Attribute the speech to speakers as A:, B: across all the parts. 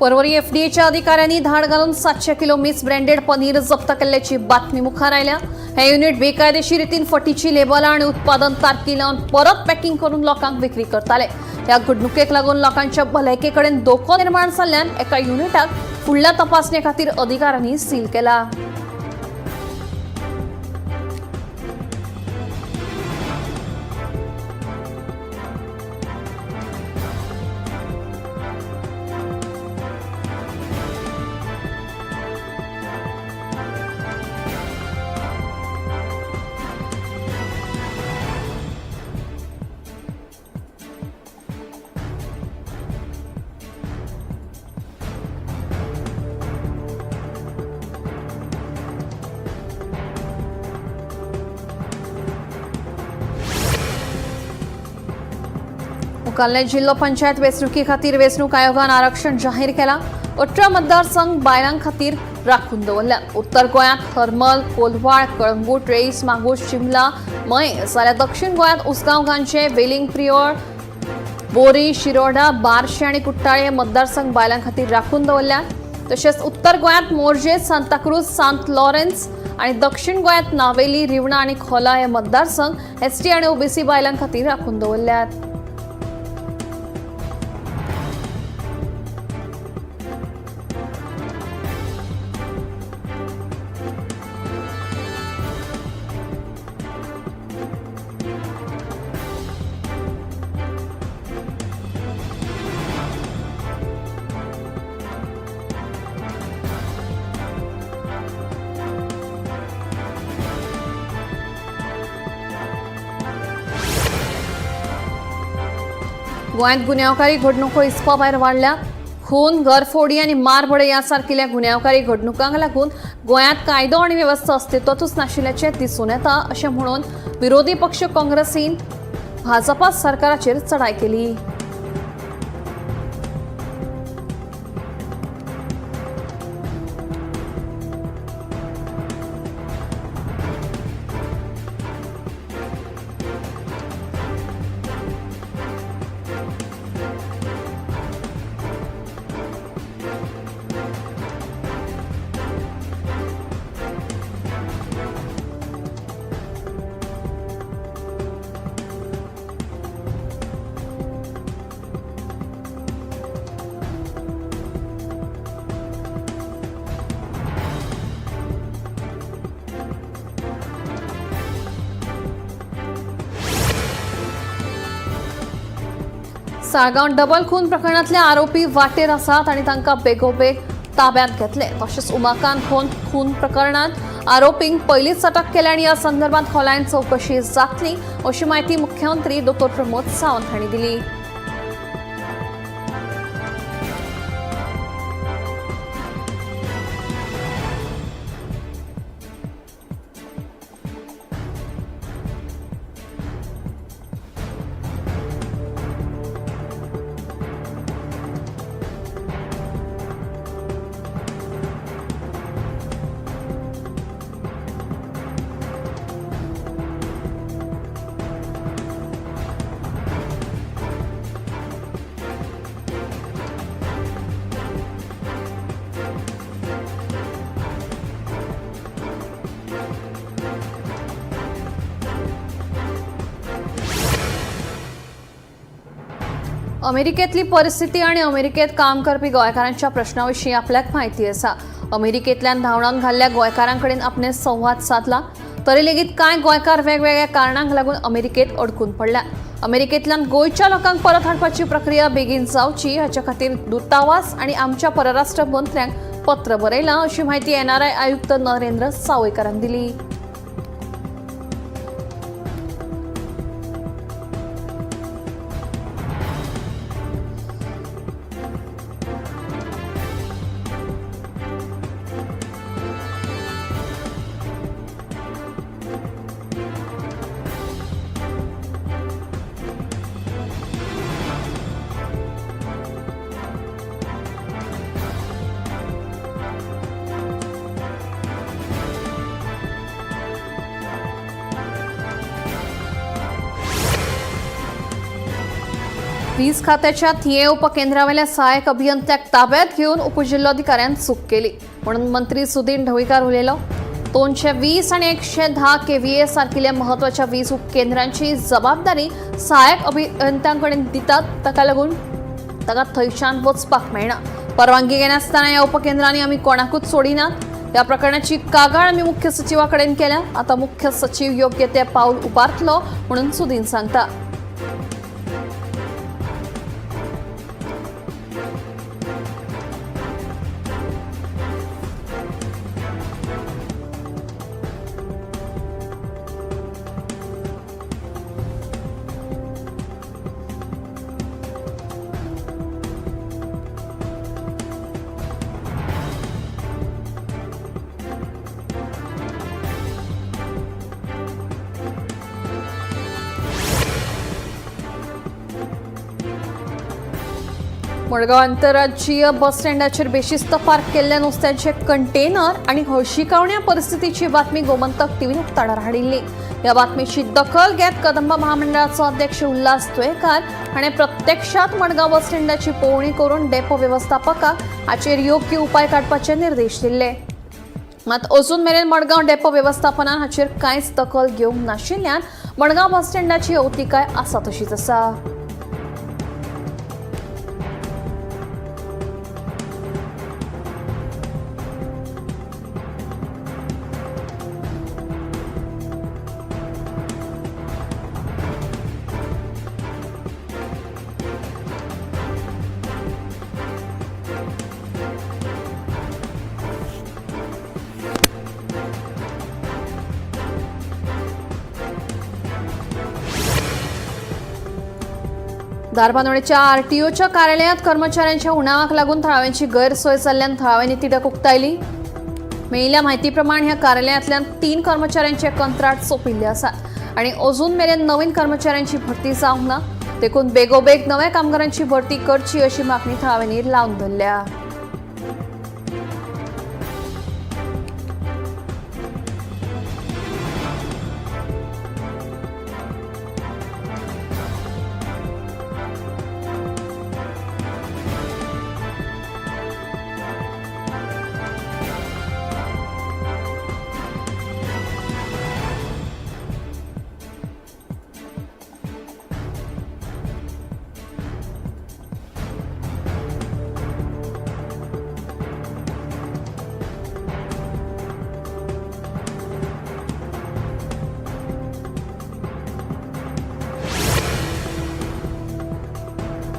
A: पर्वरी एफडीएच्या अधिकाऱ्यांनी धाड घालून 700 किलो मिस ब्रँडेड पनीर जप्त केल्ल्याची बातमी मुखार आयल्या. हे युनिट बेकायदेशीर रितीन फटीची लेबलां आनी उत्पादन तारखी लावन परत पॅकिंग करून लोकांक विक्री करताले. ह्या घडणुकेक लागून लोकांच्या भलायके कडेन धोको निर्माण जाल्ल्यान एका युनिटाक फुडल्या तपासणे खातीर अधिकाऱ्यांनी सील केला. मुखाल्ले जिल्लो पंचायत वेंचणुके खातीर वेंचणूक आयोगान आरक्षण जाहीर केला. 18 मतदारसंघ बायलां खातीर राखून दवरल्या. उत्तर गोंयांत हरमल, कोलवाळ, कळंगूट, रेईस मागूस, शिमला, मये जाल्यार दक्षिण गोंयांत उसगांव, गांजे, वेलिंग, प्रियोळ, बोरी, शिरोडा, बार्शे आनी कुट्टाळे हे मतदारसंघ बायलां खातीर राखून दवरल्यात. तशेंच उत्तर गोंयांत मोरजे, सांताक्रूज, सांत लॉरेन्स आनी दक्षिण गोंयांत नावेली, रिवणा आनी खोला हे मतदारसंघ एसटी आनी ओबीसी बायलां खातीर राखून दवरल्यात. गोंयांत गुन्यांवकारी घडणुको हिसपा भायर वाडल्या. खून, घरफोडी आनी मारबडय ह्या सारकिल्या गुन्यांवकारी घडणुकांक लागून गोंयांत कायदो आनी वेवस्था अस्तित्वांतूच नाशिल्ल्याचें दिसून येता अशें म्हणून विरोधी पक्ष काँग्रेसीन भाजपा सरकाराचेर चढाय केली. साळगांव डबल खून प्रकरणातले आरोपी वाटेर आसात आनी तांकां बेगोबेग ताब्यांत घेतले. तशेंच उमाकांत खून प्रकरणांत आरोपींक पयलींच अटक केल्या आनी ह्या संदर्भात खोलायेन चवकशी जातली अशी म्हायती मुख्यमंत्री डॉ प्रमोद सावंत हांणी दिली. अमेरिकेतली परिस्थिती आणि अमेरिकेत काम करपी गोंयकारांच्या प्रश्नाविशीं आपल्याक म्हायती आसा. अमेरिकेंतल्यान धांवडावन घाल्ल्या गोंयकारां कडेन आपणे संवाद सादला. तरी लेगीत कांय गोंयकार वेगवेगळ्या कारणांक लागून अमेरिकेत अडकून पडल्यात. अमेरिकेंतल्यान गोंयच्या लोकांक परत हाडपाची प्रक्रिया बेगीन जावची हाच्या खातीर दूतावास आनी आमच्या परराष्ट्र मंत्र्यांक पत्र बरयलां अशी म्हायती एनआरआय आयुक्त नरेंद्र सावयकारान दिली. वीज खात्याच्या थिये उपकेंद्रावेल्या सहाय्यक अभियंत्याक ताब्यात घेवन उपजिल्लोधिकाऱ्यान चूक केली म्हणून मंत्री सुदीन ढवळीकार उलयलो. 220 आणि 110 केव्हीए सारकिल्ल्या म्हत्वाच्या वीज उपकेंद्रांची जबाबदारी सहाय्यक अभियंत्यांकडेन दितात, ताका लागून ताका थंयच्यान वचपाक मेळना. परवानगी घेनासतना ह्या उपकेंद्रांनी आमी कोणाकूच सोडिनात. ह्या प्रकरणाची कागाळ आमी मुख्य सचिवा कडेन केल्या. आतां मुख्य सचीव योग्य ते पावल उबारतलो म्हणून सुदीन सांगता. मडगाव आंतरराज्यीय बस स्टँडाचेर बेशिस्त पार्क केल्ल्या नुस्त्यांचे कंटेनर आनी हळशिकावण्या परिस्थितीची बातमी गोमंतक टीव्हीन उक्ताडार हाडिल्ली. ह्या बातमीची दखल घेत कदंबा महामंडळाचो अध्यक्ष उल्हास तुयेंकार हाणें प्रत्यक्षात मडगांव बस स्टँडाची पळोवणी करून डेपो वेवस्थापकाक हाचेर योग्य उपाय काडपाचे निर्देश दिल्ले. मात अजून मेरेन मडगांव डेपो वेवस्थापनान हाचेर कांयच दखल घेवंक नाशिल्ल्यान मडगांव बस स्टँडाची अवतिकाय आसा तशीच आसा. धारबांदोडेच्या आरटीओच्या कार्यालयात कर्मचाऱ्यांच्या उणावाक लागून थळाव्यांची गैरसोय जाल्ल्यान थळाव्यांनी तिडक उक्तायली. मेळिल्ल्या म्हायती प्रमाण ह्या कार्यालयांतल्यान 3 कर्मचाऱ्यांचे कंत्राट सोंपिल्ले आसात आनी अजून मेरेन नवीन कर्मचाऱ्यांची भरती जावंक ना. देखून बेगोबेग नव्या कामगारांची भरती करची अशी मागणी थळाव्यांनी लावन धरल्या.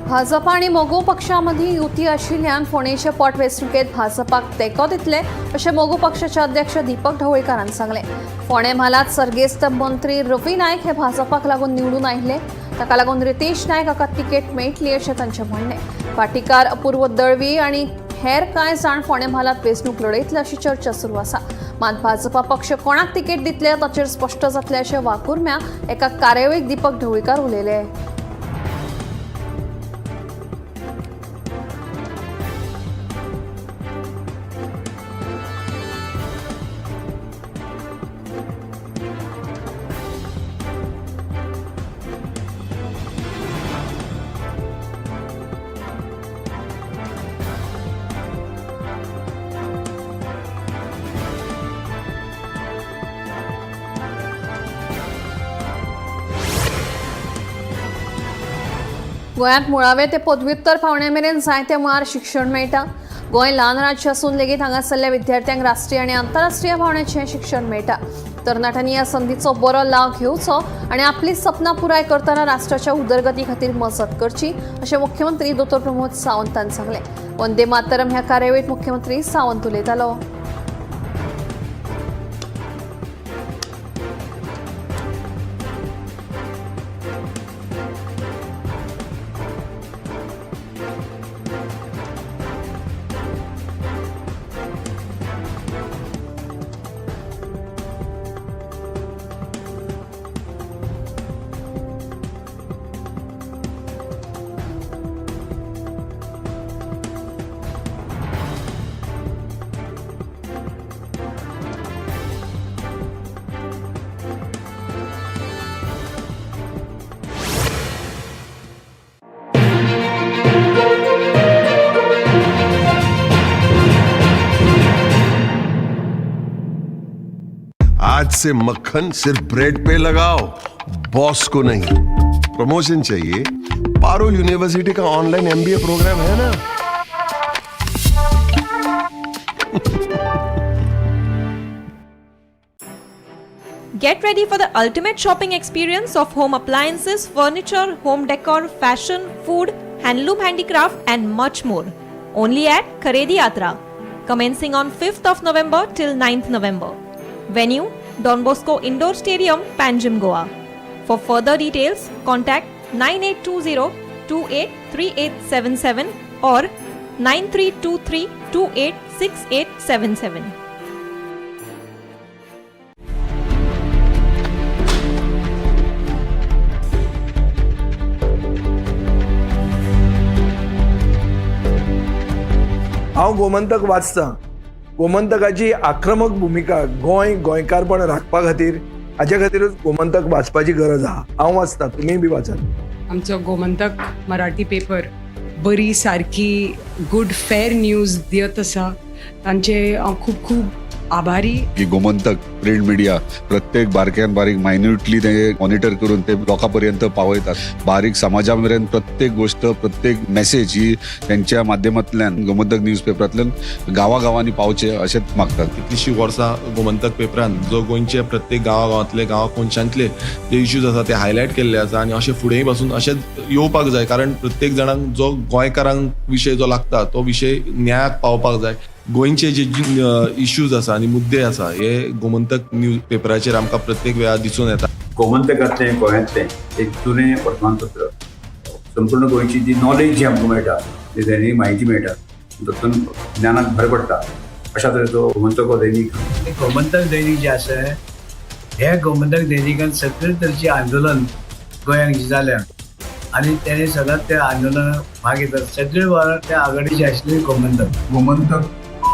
A: भाजपा आनी मगो पक्षामदीं युती आशिल्ल्यान फोंडेचे पोटवेंचणुकेंत भाजपाक तेंको दितले अशें मगो पक्षाचे अध्यक्ष दीपक ढवळीकारान सांगलें. फोंडें म्हालांत सर्गेस्त मंत्री रवी नायक हे भाजपाक लागून निवडून आयिल्ले, ताका लागून रितेश नायक हाका तिकेट मेळटली अशें तांचें म्हणणें. भाटीकार, अपूर्व दळवी आनी हेर कांय जाण फोंडें म्हालांत वेंचणूक लढयतले अशी चर्चा सुरू आसा. मात भाजपा पक्ष कोणाक तिकेट दितले ताचेर स्पश्ट जातले अशें वाकुर्म्या एका कार्यावळीक दीपक ढवळीकार उलयले. गोंयांत मुळावे ते पदव्युत्तर पावण्या मेरेन जायत्या मळार शिक्षण मेळटा. गोंय ल्हान राज्य आसून लेगीत हांगासरल्या विद्यार्थ्यांक राष्ट्रीय आनी आंतरराष्ट्रीय पावण्याचें शिक्षण मेळटा. तरणाट्यांनी ह्या संदीचो बरो लाव घेवचो आनी आपली सपनां पुराय करतना राष्ट्राच्या उदरगती खातीर मजत करची अशें मुख्यमंत्री दोतोर प्रमोद सावंतान सांगलें. वंदे मातरम ह्या कार्यावळींत मुख्यमंत्री सावंत उलयतालो.
B: आज से मक्खन सिर्फ ब्रेड पे लगाओ, बॉस को नहीं। प्रमोशन चाहिए? पारुल यूनिवर्सिटी का ऑनलाइन एमबीए प्रोग्राम है ना।
C: Get ready for the ultimate shopping experience of home appliances, furniture, home decor, fashion, food, handloom handicraft and much more. Only at Kharedi Yatra. Commencing on 5th of November till 9th November. Venue Don Bosco Indoor Stadium, Panjim, Goa. For further details, contact 9820 283877 or 9323 286877.
D: हांव गोमंतक वाचतां. गोमंतकाची आक्रमक भुमिका गोंय गोंयकारपण राखपा खातीर, हाजे खातीरूच गोमंतक वाचपाची गरज आहा. हांव वाचतां, तुमीय बी वाचात.
E: आमचो गोमंतक मराठी पेपर बरी सारकी गुड फेर न्यूज दियत आसा, तांचे हांव खूब खूब आभारी.
F: की गोमंतक प्रिंट मिडिया प्रत्येक बारक्यान बारीक मायन्युटली ते मॉनिटर करून ते लोकां पर्यंत पावयतात. बारीक समाजा मेरेन प्रत्येक गोष्ट, प्रत्येक मेसेज ही त्यांच्या माध्यमांतल्यान गोमंतक न्यूज पेपरांतल्यान गांवागांवांनी पावचे अशेंच मागतात.
G: कितलीशीं वर्सां गोमंतक पेपरान जो गोंयचे प्रत्येक गांवागांवांतले, गांवा कोनशांतले जे इश्यूज आसा ते हायलायट केल्ले आसा आनी अशें फुडेंय पासून अशेंच येवपाक जाय, कारण प्रत्येक जाणांक जो गोंयकारांक विशय जो लागता तो विशय न्यायाक पावपाक जाय. गोंयचे जे इश्यूज आसा आनी मुद्दे आसा हे गोमंतक न्यूज पेपराचेर आमकां प्रत्येक वेळार दिसून येता.
H: गोमंतकांतलें गोंयांतलें एक जुनें वर्तमानपत्र. संपूर्ण गोंयची जी नॉलेज जी आमकां मेळटा, जी दैनीक म्हायती मेळटा, तातूंत ज्ञानाक भर पडटा. अशा तरेचो गोमंतक हो दैनीक.
I: गोमंतक दैनीक जें आसा, हे गोमंतक दैनिकान सगळे तरेचें आंदोलन गोंयांत जें जाल्या आनी तेणे सदांच त्या आंदोलनाक भाग घेतात. सगळे वावर त्या आघाडीचे आशिल्ले गोमंतक.
J: गोमंतक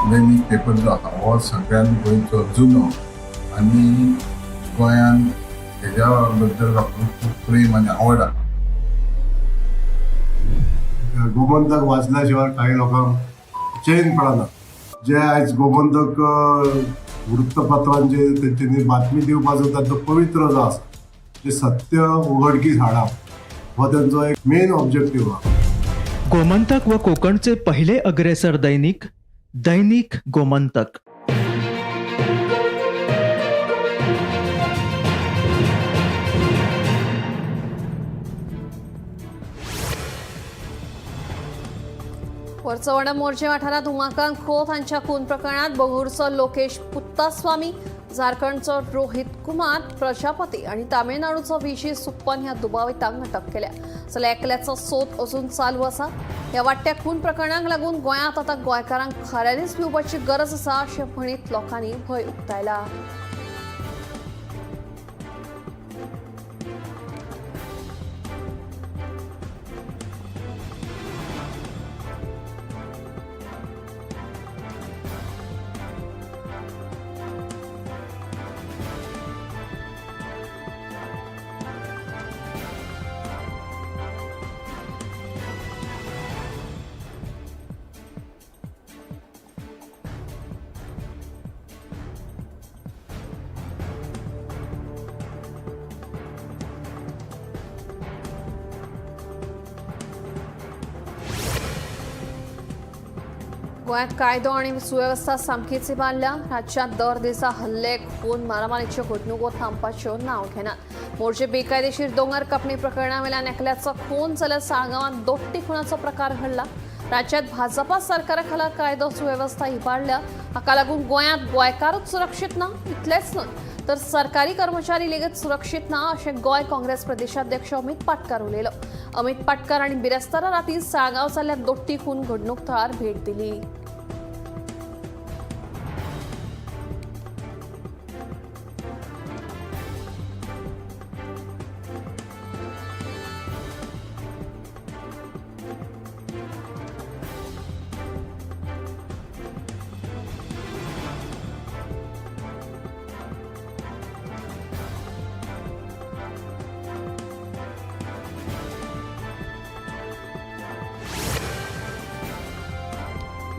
J: दैनीक पेपर जो आसा हो सगळ्यान गोंयचो जुनो आनी गोंयान हेज्या बद्दल लोकांक खूब प्रेम आनी आवड आसा.
B: गोमंतक वाचल्या शिवाय काही लोकांक चैन पडना. जे आयज गोमंतक वृत्तपत्रांचे तेंच्यांनी बातमी दिवपाचो तांचो पवित्र जो आसा, जे सत्य उघडकीस हाडप हो तेंचो एक मेन ऑब्जेक्टीव आहा.
K: गोमंतक व कोकणचे पहिले अग्रेसर दैनिक, दैनिक गोमंतक.
A: वरचवण मोर्जे वाठारांत उमाकांत खोत हांच्या खून प्रकरणात बंगळुरूचो लोकेश पुत्तास्वामी, झारखंडचो रोहित कुमार प्रजापती आनी तामिळनाडूचो विजी सुप्पन ह्या दुबावितांक अटक केल्या. जाल्यार एकल्याचो सोद अजून चालू आसा. ह्या वाडट्या खून प्रकरणांक लागून गोंयांत आतां गोंयकारांक खऱ्यांनीच भिवपाची गरज आसा अशें म्हणीत लोकांनी भंय उक्तायला. गोंयांत कायदो आनी सुवेवस्था सामकीच इबाडल्या. राज्यांत दर दिसा हल्ले, खून, मारामारीच्यो घडणुको थांबपाच्यो नांव घेनात. मोरजे बेकायदेशीर दोंगर कापणी प्रकरणा वयल्यान एकल्याचो खून जाल्यार साळगांवांत दोट्टी खुनाचो प्रकार घडला. राज्यांत भाजपा सरकारा खाला कायदो सुवेवस्था इबाडल्या. हाका लागून गोंयांत गोंयकारूच सुरक्षीत ना, इतलेंच न्हय तर सरकारी कर्मचारी लेगीत सुरक्षीत ना अशें गोंय काँग्रेस प्रदेशाध्यक्ष अमित पाटकार उलयलो. अमित पाटकार आनी बिरेस्तारा राती साळगांव जाल्ल्या दोट्टी खून घडणूक थळार भेट दिली.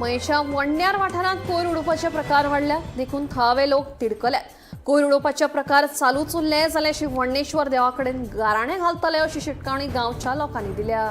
A: मयेच्या वणण्यार वाठारांत कोयर उडोवपाचे प्रकार वाडल्या देखून थळावे लोक तिडकल्यात. कोयर उडोवपाचे प्रकार चालूच उरले जाल्यार श्री वर्णेश्वर देवा कडेन गाराणें घालतले अशी शिटकावणी गांवच्या लोकांनी दिल्या.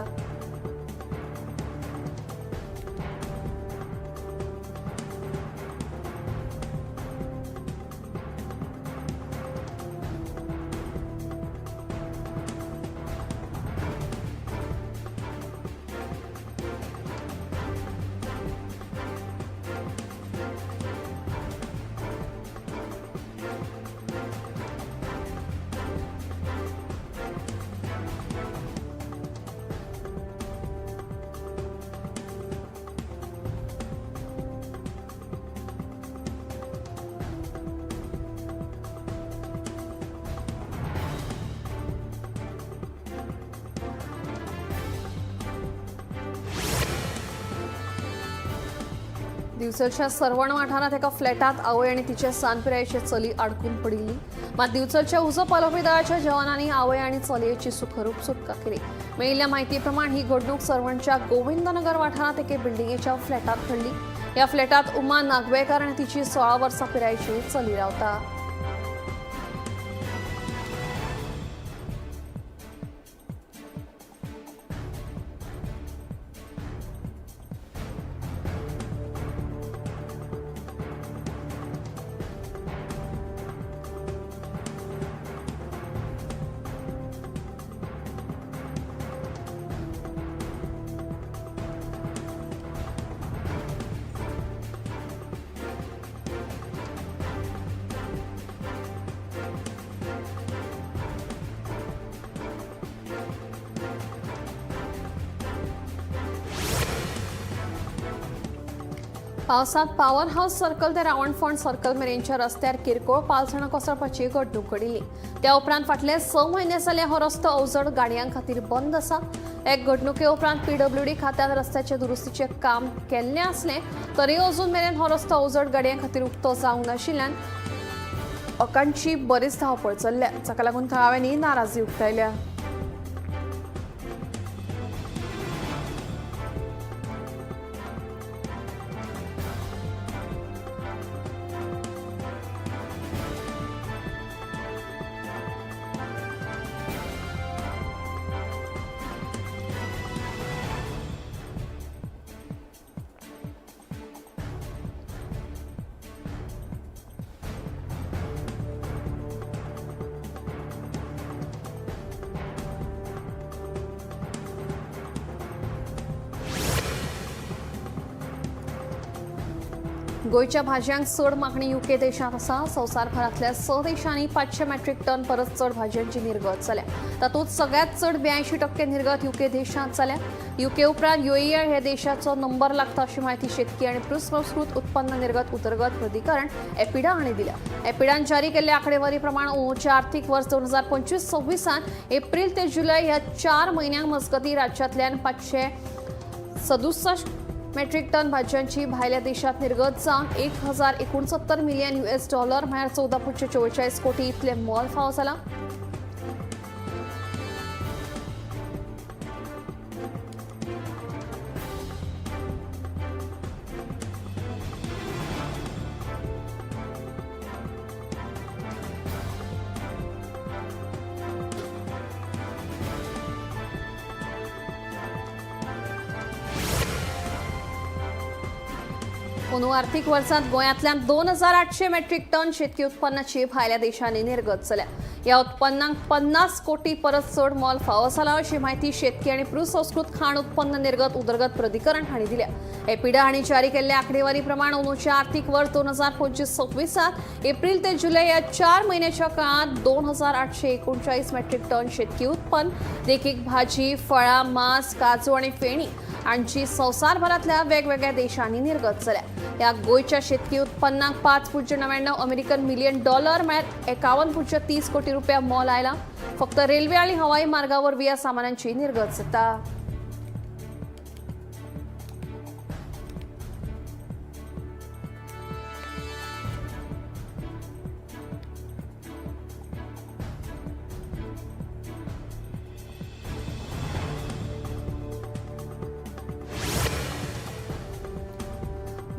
A: दिवचलच्या सरवण वाठारांत एका फ्लॅटात आवय आनी तिचे सान पिरायेचे चली आडकून पडिल्ली. मात दिवचलच्या उजो पालोवपी दळाच्या जवानांनी आवय आनी चलयेची सुखरूप सुटका केली. मेळिल्ल्या म्हायती प्रमाण ही घडणूक सरवणच्या गोविंदनगर वाठारांत एके बिल्डिंगेच्या फ्लॅटात घडली. ह्या फ्लॅटात उमा नागवेकर आनी तिची 16 वर्सां पिरायेची चली रावता. पावसात पावर हाऊस सर्कल ते रावणफोंड सर्कल मेरेनच्या रस्त्यार किरकोळ पालसणां कोसळपाची घडणूक घडिल्ली. त्या उपरांत फाटले 6 म्हयने जाले हो रस्तो अवजड गाडयां खातीर बंद आसा. एक घडणुके उपरांत पीडब्ल्यूडी खात्यान रस्त्याचे दुरुस्तीचें काम केल्लें आसलें तरी अजून मेरेन हो रस्तो अवजड गाडयां खातीर उक्तो जावंक नाशिल्ल्यान लोकांची बरीच धांवपळ चल्ल्या, जाका लागून थळाव्यांनी नाराजी उक्तायल्या. गोंयच्या भाजयांक चड मागणी युके देशांत आसा. संवसारभरांतल्या 6 देशांनी 500 मेट्रीक टन परस चड भाजयांची निर्गत जाल्या. तातूंत सगळ्यांत चड 82% निर्गत युके देशांत जाल्या. युके उपरांत युएई ह्या देशाचो नंबर लागता अशी म्हायती शेतकी आनी प्रसंस्कृत उत्पन्न निर्गत उदरगत प्राधिकरण एपिडा हांणी दिल्या. एपिडान जारी केल्ले आंकडेवारी प्रमाण अंदूच्या आर्थीक वर्स 2025-26 एप्रील ते जुलय ह्या 4 म्हयन्यां मजगतीं राज्यांतल्यान 567 मेट्रीक टन भाजयांची भायल्या देशात निर्गत जावन 1069 मिलियन US dollar म्हळ्यार 14.44 कोटी इतले मोल फावो जाला. अंदू आर्थीक वर्सांत गोंयांतल्यान 2800 मेट्रीक टन शेतकी उत्पन्नाची भायल्या देशांनी निर्गत जाल्या. ह्या उत्पन्नाक 50 कोटी परस चड मोल फावो जाला अशी म्हायती शेतकी आनी प्रसंस्कृत खाण उत्पन्न निर्गत उदरगत प्राधिकरण हांणी दिल्या. एपिडा हांणी जारी केल्ले आंकडेवारी प्रमाण अंदूच्या आर्थीक वर्स 2025-26 एप्रील ते जुलय ह्या 4 म्हयन्याच्या काळांत 2839 मेट्रीक टन शेतकी उत्पन्न देखीक भाजी, फळां, मांस, काजू आनी फेणी हांची संवसारभरांतल्या वेगवेगळ्या देशांनी निर्गत जाल्या. ह्या गोंयच्या शेतकी उत्पन्नाक 5.99 अमेरिकन मिलियन डॉलर म्हळ्यार 51.30 कोटी रुपया मोल आयला. फक्त रेल्वे आनी हवाई मार्गा वरवीं ह्या सामानांची निर्गत जाता.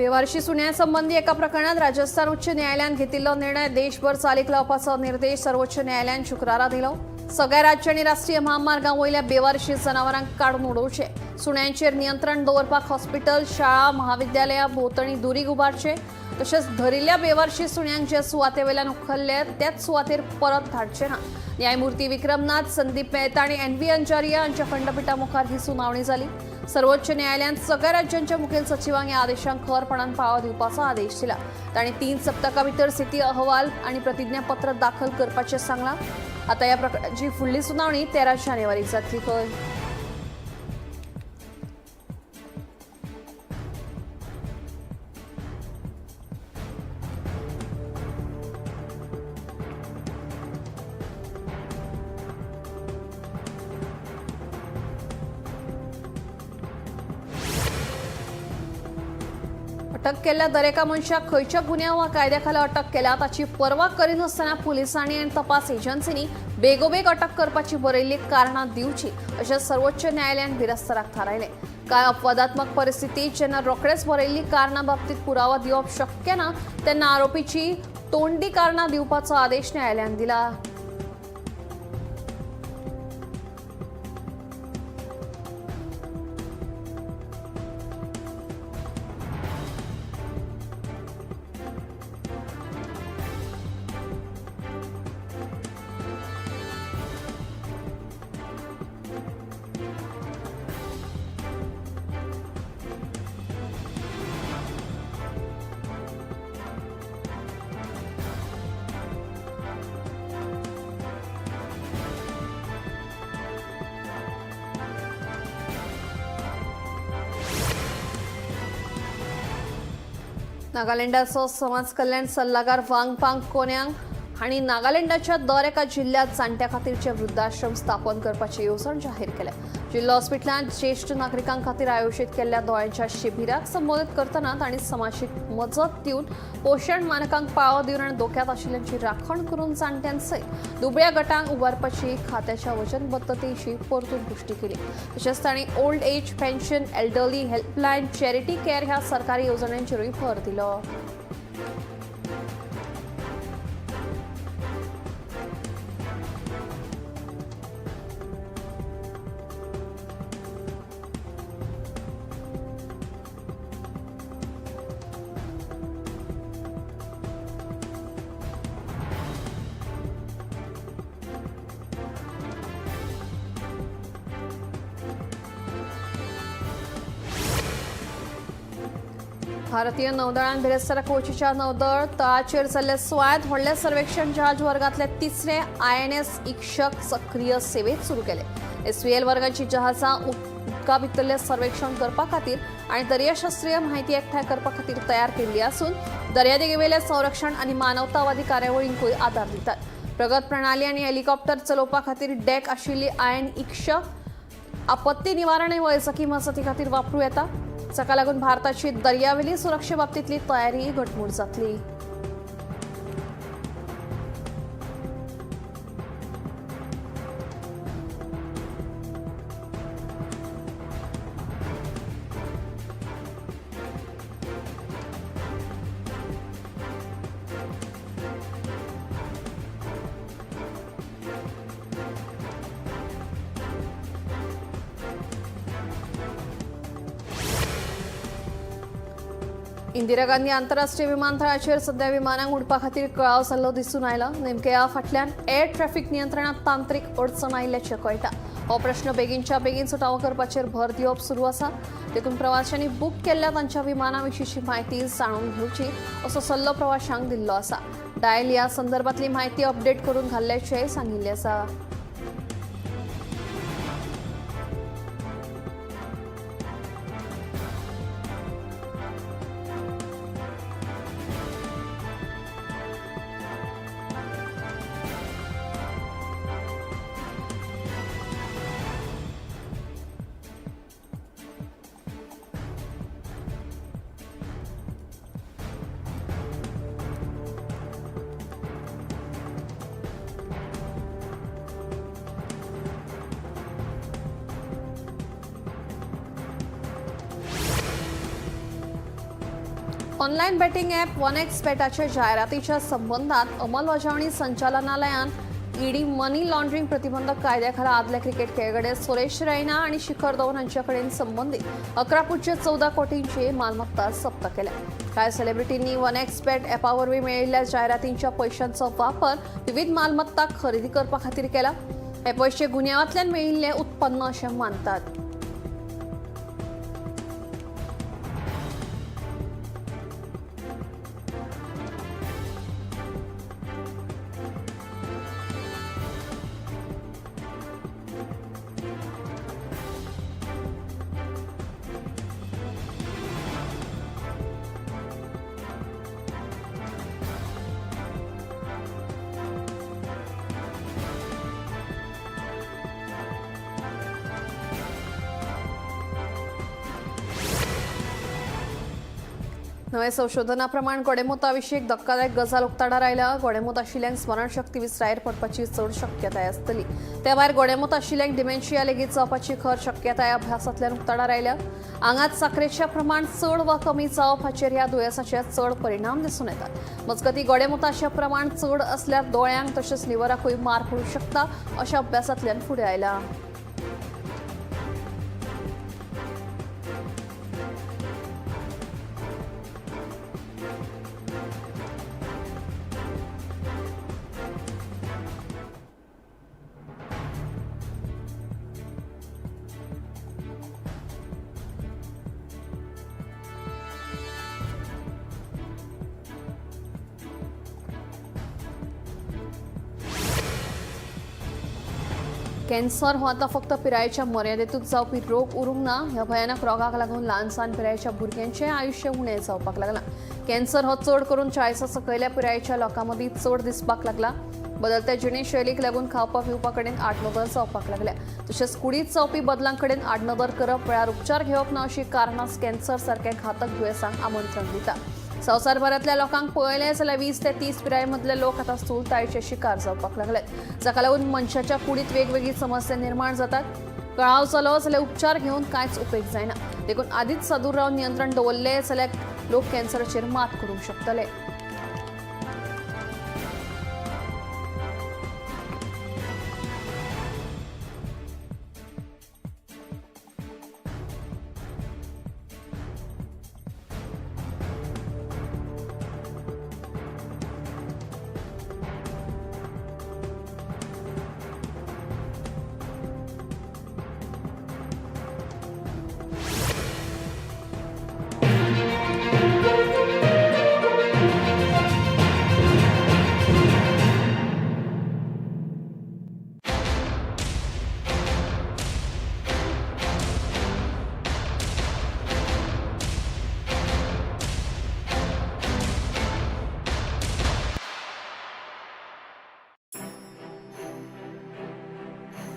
A: बेवारशी सुण्या संबंदी एका प्रकरणात राजस्थान उच्च न्यायालयान घेतिल्लो निर्णय देशभर चालीक लावपाचो निर्देश सर्वोच्च न्यायालयान शुक्रारा दिलो. सगळ्या राज्य आनी राष्ट्रीय महामार्गां वयल्या बेवारशी जनावरांक काडून उडोवचे. सुण्यांचेर नियंत्रण दवरपाक हॉस्पिटल, शाळा, महाविद्यालयां भोंवतणी दुरीग उबारचे. तशेंच धरिल्ल्या बेवारशी सुण्यांक जे सुवाते वयल्यान उखल्ले त्याच सुवातेर परत धाडचे ना. न्यायमूर्ती विक्रमनाथ, संदीप मेहता आनी एन.व्ही. अंजारिया हांच्या खंडपिठा मुखार ही सुनावणी जाली. सर्वोच्च न्यायालयान सगळ्या राज्यांच्या मुखेल सचिवांक ह्या आदेशांक खरपणान पाळो दिवपाचो आदेश दिला. तांणी 3 सप्तकां भितर स्थिती अहवाल आनी प्रतिज्ञापत्र दाखल करपाचें सांगलां. आतां ह्या प्रकरणाची फुडली सुनावणी 13 जानेवारीक जातली खंय. अटक केल्ल्या दरेका मनशाक खंयच्या गुन्यांव वा कायद्या खाला अटक केल्या ताची पर्वा करिनासतना पुलिसांनी आनी तपास एजन्सींनी बेगोबेग अटक करपाची बरयल्ली कारणां दिवची अशें सर्वोच्च न्यायालयान बिरेस्ताराक थारायलें. कांय अपवादात्मक परिस्थितीत जेन्ना रोखडेच बरयल्ली कारणां बाबतींत पुरावो दिवप शक्य ना तेन्ना आरोपीची तोंडी कारणां दिवपाचो आदेश न्यायालयान दिला. नागालँडाचो समाज कल्याण सल्लागार वांगपांग कोन्यांग हांणी नागालँडाच्या दर एका जिल्ल्यांत जाण्ट्या खातीरचे वृद्धाश्रम स्थापन करपाची येवजण जाहीर केल्या. जिल्लो हॉस्पिटलांत ज्येश्ठ नागरिकां खातीर आयोजीत केल्ल्या दोळ्यांच्या शिबिराक संबोधित करतना तांणी समाजीक मजत दिवन पोशण मानकांक पाळो दिवन आनी धोक्यांत आशिल्ल्यांची राखण करून जाण्ट्यां सयत दुबळ्या गटांक उबारपाची खात्याच्या वचनबद्धतेची परतून पुष्टी केली. तशेंच तांणी old age pension, elderly helpline, charity care ह्या सरकारी येवजण्यांचेरूय भर दिलो. भारतीय नौदळान बिरेस्तारा कोचीच्या नौदळ तळाचेर जाल्ल्या सुवाळ्यांत व्हडल्या सर्वेक्षण जहाज वर्गांतले तिसरे INS इक्षक सक्रीय सेवेत सुरू केले. SVL वर्गाची जहाजां उदका भितरलें सर्वेक्षण करपा खातीर आनी दर्याशास्त्रीय म्हायती एकठांय करपा खातीर तयार केल्ली आसून दर्यादेगेवेले संरक्षण आनी मानवतावादी कार्यावळींकूय आदार दितात. प्रगत प्रणाली आनी हेलिकॉप्टर चलोवपा खातीर डॅक आशिल्ली IN इक्षक आपत्ती निवारण आनी वैजकी मजती खातीर वापरूं येता. जाका लागून भारताची दर्यावेली सुरक्षे बाबतींतली तयारी घटमूट जातली. इंदिरा गांधी आंतरराष्ट्रीय विमानतळाचेर सध्या विमानांक उडपा खातीर कळाव जाल्लो दिसून आयला. नेमके ह्या फाटल्यान एअर ट्रॅफिक नियंत्रणांत तांत्रीक अडचण आयिल्ल्याचें कळटा. हो प्रश्न बेगीनच्या बेगीन सुटावो करपाचेर भर दिवप सुरू आसा. देखून प्रवाशांनी बूक केल्ल्या तांच्या विमाना विशींची म्हायती जाणून घेवची असो सल्लो प्रवाशांक दिल्लो आसा. डायल ह्या संदर्भांतली म्हायती अपडेट करून घाल्ल्याचेंय सांगिल्लें आसा. ऑनलायन बॅटिंग ॲप 1xBetच्या बेटाच्या जाहिरातीच्या संबंधात अंमलबजावणी संचालनालयान ईडी मनी लॉन्ड्रिंग प्रतिबंधक कायद्याखाला आदले क्रिकेट खेळगडे सुरेश रैना आणि शिखर धवन यांच्याकडे संबंधित 11.14 कोटींची मालमत्ता जप्त केल्या. काय सेलिब्रिटींनी 1xBet ॲपावरवी मेळिल्ल्या जाहिरातींच्या पैशांचा वापर विविध मालमत्ता खरेदी करपा खातीर केला. हे पैसे गुन्यांवांतल्यान मेळिल्ले उत्पन्न अशें मानतात. नव्या संशोधनाप्रमाण गोडेमुताविशीं एक धक्कादायक गजाल उक्ताडार आयल्या. गोडेमूत आशिल्ल्यांक स्मरणशक्ती विसरायेर पडपाची चड शक्यताय आसतली. त्या भायर गोडेमूत आशिल्ल्यांक डिमेन्शिया लेगीत जावपाची खर शक्यताय अभ्यासांतल्यान उक्ताडार आयल्या. आंगात साकरेचें प्रमाण चड वा कमी जावप हाचेर ह्या दुयेंसाचे चड परिणाम दिसून येतात. मजगतीं गोडेमुताचें प्रमाण चड आसल्यार दोळ्यांक तशेंच लिव्हराकूय मार पडूंक शकता अशें अभ्यासांतल्यान फुडें आयलां. कॅन्सर हो आतां फक्त पिरायेच्या मर्यादेतूच जावपी रोग उरूंक ना. ह्या भयानक रोगाक लागून ल्हान सान पिरायेच्या भुरग्यांचें आयुश्य उणें जावपाक लागलां. कॅन्सर हो चड करून 40 सकयल्या पिरायेच्या लोकां मदीं चड दिसपाक लागला. बदलत्या जिणेशैलीक लागून खावपा पिवपा कडेन आडनदर जावपाक लागल्या. तशेंच कुडींत जावपी बदलां कडेन आडनदर करप, वेळार उपचार घेवप ना अशी कारणां कॅन्सर सारक्या घातक दुयेंसांक आमंत्रण दिता. संवसारभरांतल्या लोकांक पळयलें जाल्यार 20 ते 30 पिराये मदले लोक आतां स्थूलतायेचे शिकार जावपाक लागले, जाका लागून मनशाच्या कुडींत वेगवेगळी समस्या निर्माण जातात. कळाव जालो जाल्यार उपचार घेवन कांयच उपेग जायना. देखून आदींच सादूर रावन नियंत्रण दवरलें जाल्यार लोक कॅन्सराचेर मात करूंक शकतले.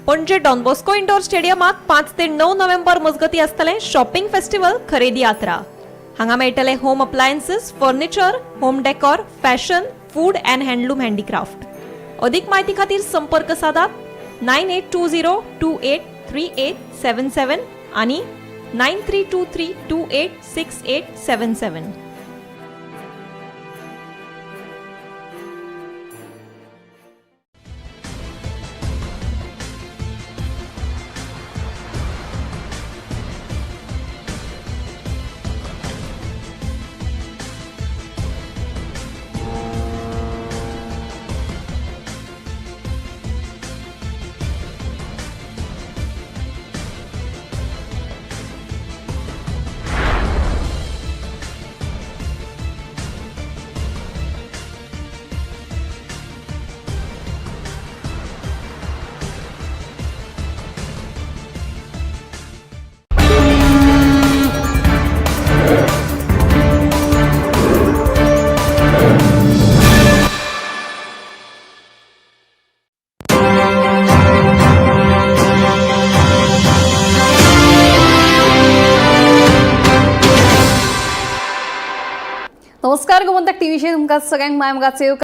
C: पणजे डॉन बॉस्को इंडोर स्टेडियमात 5 ते 9 नोव्हेंबर मजगती आसतलें शॉपिंग फेस्टिवल खरेदी यात्रा. हांगा मेळटले home appliances, furniture, home decor, fashion, food and handloom handicraft. अधिक माहिती खातीर संपर्क साधात 9820 2838 77 आणि 9323 2868 77.
A: नमस्कार, गोमंतक टीव्हीचेर तुमकां सगळ्यांक माय मोगाचो.